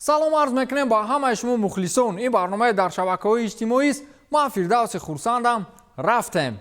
Салом арз мекунем ба ҳамаи шумо мухлисон. Ин барномаи дар шабакаҳои иҷтимоист. Ман Фирдавси Хурсандам. Рафтем.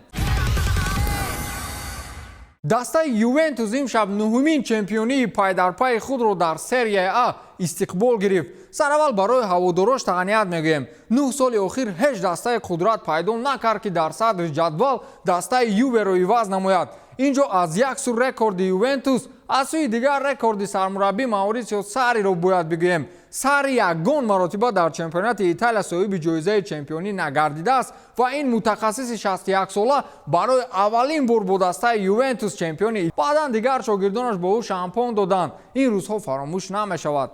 Дастаи Ювентус имшаб нуҳумин чемпионии пайдарпайи худро дар Серияи А истиқбол гирифт. Сараввал барои ҳаводорош таҳният мегӯем. 9 соли охир ҳеҷ дастаи қудрат пайдо накард, ки дар садри ҷадвал дастаи Юверо иваз намояд. Ин ҷо аз як сӯ рекорди Ювентус, аз сӯи дигар рекорди сармураббӣ Маурисио Сарриро бояд бигӯем. Сарри ягон маротиба дар чемпионати Италия соҳиби ҷоизаи чемпионӣ нагардидааст ва ин мутахассиси 61сола барои аввалин бор бо дастаи Ювентус чемпиони. Баъдан дигар шогирдонаш бо ӯ шампон доданд. Ин рӯзҳо фаромӯш намешавад.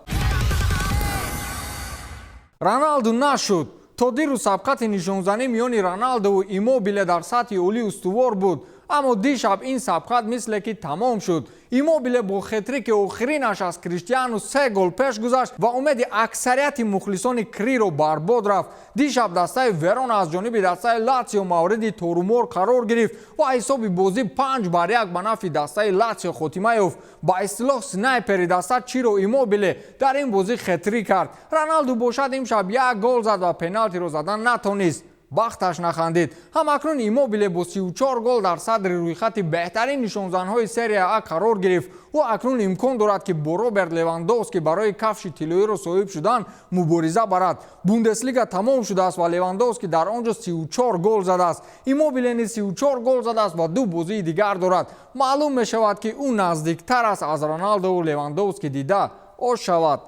Роналду нашуд. То дирӯз сабқати нишонзанӣ миёни Роналдову Иммобиле дар сатҳи олӣ устувор буд, аммо дишаб ин сабқат мисле ки тамом шуд. Иммобиле бо хетрики охиринаш аз Криштиану се гол пеш гузашт ва умеди аксарияти мухлисони криро барбод рафт. Дишаб дастаи Верона аз ҷониби дастаи Латсио мавриди торумор қарор гирифт ва ҳисоби бозӣ 5-1 ба нафъи дастаи Латсио хотима ёфт. Ба истилоҳ, снайпери даста Чиро Иммобиле дар ин бозӣ хетрик кард. Роналду бошад, имшаб як гол зад ва пеналтиро задан натонист, бахташ нахандид. Ҳамакнун Иммобиле бо 34 гол дар садри рӯйхати беҳтарин нишонзанҳои Серия А қарор гирифт. Ӯ акнун имкон дорад, ки бо Роберт Левандовски барои кафши тиллоиро соҳиб шудан мубориза барад. Бундеслига тамом шудааст ва Левандовски дар он ҷо 34 гол задааст. Иммобиле низ 34 гол задааст ва ду бозии дигар дорад. Маълум мешавад, ки ӯ наздиктар аст аз Роналдову Левандовски. Дида ош шавад.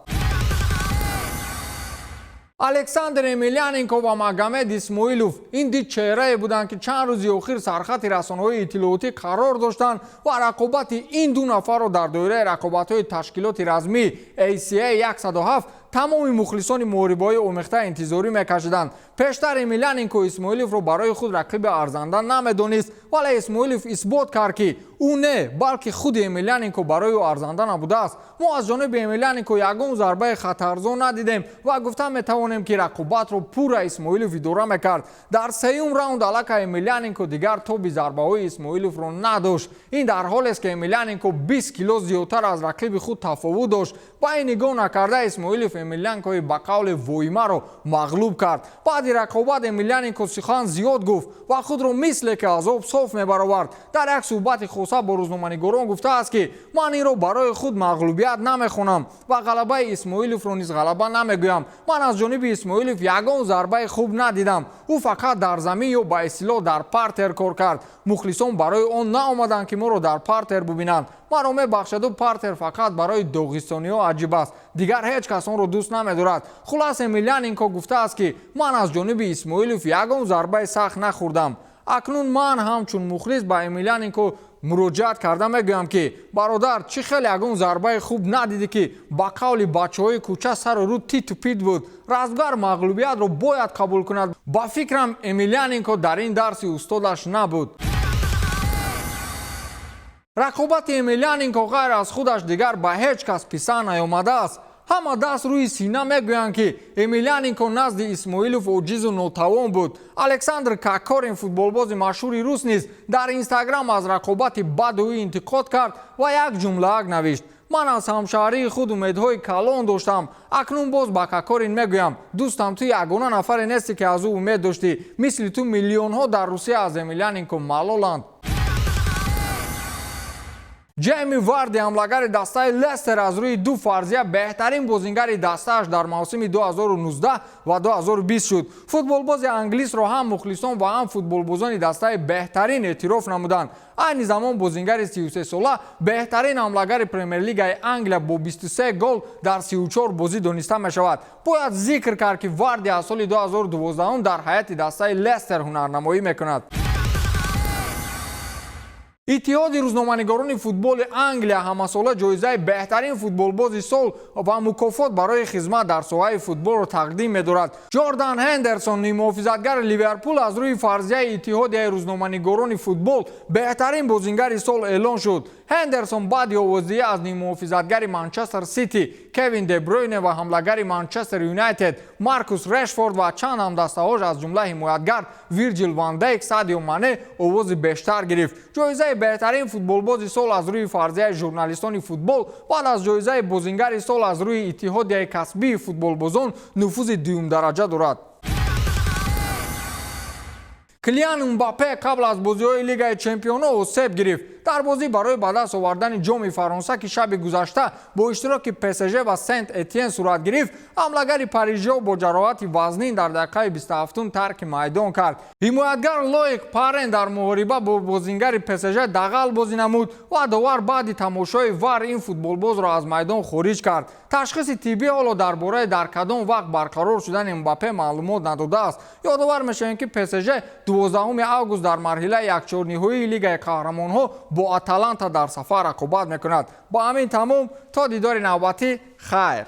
Александр Емельяненко ва Магомед Исмоилов ин ду чеҳрае буданд, ки чанд рӯзи охир сархати расонаҳои иттилоотӣ қарор доштанд ва рақобати ин ду нафарро дар доираи рақобатҳои ташкилоти размӣ ACA 107 тамоми мухлисони муҳорибаҳои омехта интизорӣ мекашиданд. Пештар Емельяненко Исмоиловро барои худ рақиби арзанда намедонист, вале Исмоилов исбот кард, ки ӯ не, балки худи Емельяненко барои ӯ арзанда набудааст. Мо аз ҷониби Емельяненко ягон зарбаи хатарзо надидем ва гуфта метавонем, ки рақобатро пурра Исмоилов идора мекард. Дар сеюм раунд аллакай Емельяненко дигар тоби зарбаҳои Исмоиловро надошт. Ин дар ҳолест, ки Емельяненко 20 кило зиёдтар аз рақиби худ тафовут дошт. Ба ин нигоҳ накарда, Исмоилов Емельяненкои ба қавли воимаро мағлуб кард. Баъди рақобат Емельяненко сухан зиёд гуфт ва худро мисле ки аз об соф мебаровард. Дар як суҳбати хоса бо рӯзноманигорон гуфтааст, ки ман инро барои худ мағлубият намехонам ва ғалабаи Исмоиловро низ ғалаба намегӯям. Ман аз ҷониби Исмоилов ягон зарбаи хуб надидам. Ӯ фақат дар замин ё ба истилоҳ дар партер кор кард. Мухлисон барои он наомаданд, ки моро дар партер бубинанд. Маро мебахшаду, партер фақат барои доғистониҳо аҷиб аст, дигар ҳеҷ кас онро дӯст намедорад. Хулас, Емельяненко гуфтааст, ки ман аз ҷониби Исмоилов ягон зарбаи сахт нахӯрдам. Акнун ман ҳамчун мухлис ба Емельяненко муроҷиат карда мегӯям, ки бародар, чӣ хеле ягон зарбаи хуб надидӣ, ки ба қавли бачаҳои кӯча сару рӯ титу пит буд? Размгар мағлубиятро бояд қабул кунад. Ба фикрам, Емельяненко дар ин дарси устодаш набуд. Рақобати Емельяненко ғайр аз худаш дигар ба ҳеҷ кас писанд наёмадааст. Ҳама даст рӯи сина мегӯянд, ки Емельяненко назди Исмоилов оҷизу нотавон буд. Александр Кокорин, футболбози машҳури рус, низ дар Инстаграм аз рақобати баду ӯ интиқод кард ва як ҷумлаак навишт: «Ман аз ҳамшаҳрии худ умедҳои калон доштам». Акнун боз ба Кокорин мегӯям: дӯстам, ту ягона нафаре нестӣ, ки аз ӯ умед доштӣ. Мисли ту миллионҳо дар Русия аз Емельяненко малоланд. Ҷейми Варди, ҳамлагари дастаи Лестер, аз рӯи ду фарзия беҳтарин бозингари дастааш дар мавсими 2019 ва 2020 шуд. Футболбози англисро ҳам мухлисон ва ҳам футболбозони дастаи беҳтарин эътироф намуданд. Айни замон бозингари 33сола беҳтарин ҳамлагари Премер-лигаи Англия бо 23 гол дар 34 бозӣ дониста мешавад. Бояд зикр кард, ки Варди аз соли 2012 дар ҳайати дастаи Лестер ҳунарнамоӣ мекунад. Иттиҳоди рӯзноманигорони футболи Англия ҳамасола ҷоизаи беҳтарин футболбози сол ва мукофот барои хизмат дар соҳаи футболро тақдим медорад. Ҷордан Ҳендерсон, ниммуҳофизатгари Ливерпул, аз рӯи фарзияи Иттиҳодияи рӯзноманигорони футбол беҳтарин бозингари сол эълон шуд. Ҳендерсон баъди овоздиҳӣ аз ниммуҳофизатгари Манчестер Сити Кевин Дебройне ва ҳамлагари Манчестер Юнайтед Маркус Решфорд ва чанд ҳамдастаҳош, аз ҷумла ҳимоятгар Вирҷил ван Дейк, Садио Мане, овози бештар гирифт. Ҷоизаи Беҳтарин футболбози сол аз рӯи фарзияи журналистони футбол баъд аз ҷоизаи бозингари сол аз рӯи Иттиҳодияи касбии футболбозон нуфузи дуюмдараҷа дорад. Килиан Мбаппе қабл аз бозиҳои Лигаи чемпионҳо осеб гирифт. Дар бозӣ барои ба даст овардани Ҷоми Фаронса, ки шаби гузашта бо иштироки ПСЖ ва Сент Этиен сурат гирифт, ҳамлагари парижиҳо бо ҷароҳати вазнин дар дақиқаи 27 тарки майдон кард. Ҳимоятгар Лоик Парен дар муҳориба бо бозингари ПСЖ дағал бозӣ намуд ва довар баъди тамошои ВАР ин футболбозро аз майдон хориҷ кард. Ташхиси тиббӣ ҳоло дар бораи дар кадом вақт барқарор шудани Мбаппе маълумот надодааст. Ёдовар мешавем, ки ПСЖ 12 август дар марҳилаи якчорниҳоии Лигаи қаҳрамонҳо бо Аталанта дар сафар рақобат мекунад. Ба ҳамин тамом, то дидори навбатӣ, хайр.